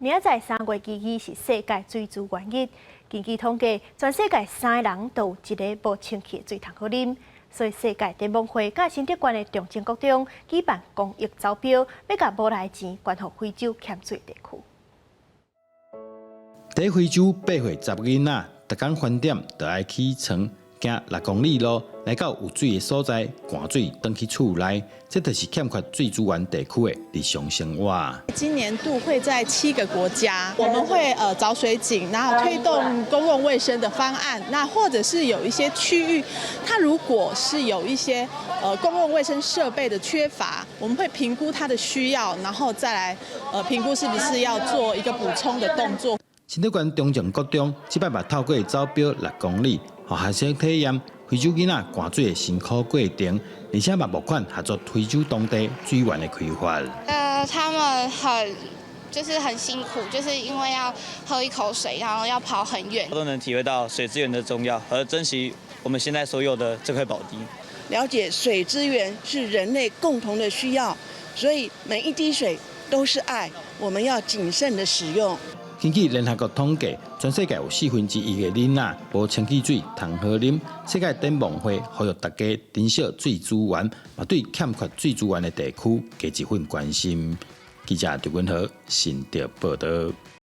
明仔載3月22是世界水資源日。根據統計，全世界三个人都有一个無清氣的水通好啉。所以世界展望會佮新竹縣的中正國中舉辦公益招標，欲共無來錢捐予非洲欠水地區。佇非洲8歲查某囡仔，逐工翻點就愛起床行6公里路，來到有水的所在，灌水轉去厝內，這就是欠缺水資源地區的日常生活。今年度會在七個國家，我們會找水井，然後推動公共衛生的方案。那或者是有一些區域，它如果是有一些公共衛生設備的缺乏，我們會評估它的需要，然後再來評估是不是要做一個補充的動作。新竹縣中正國中這擺嘛透過招標6公里，予學生體驗非洲囡仔灌水的辛苦過程，而且嘛募款合作非洲當地水源的開發。他們很就是很辛苦，就是因為要喝一口水，然後要跑很遠。都能體會到水資源的重要，和珍惜我們現在所有的這塊寶地。了解水資源是人類共同的需要，所以每一滴水都是愛，我們要謹慎的使用。根據聯合國統計，全世界有1/4的囡仔無清氣水通好啉。世界展望會呼籲大家珍惜水資源，嘛對欠缺水資源的地區加一份關心。記者劉文和新竹報道。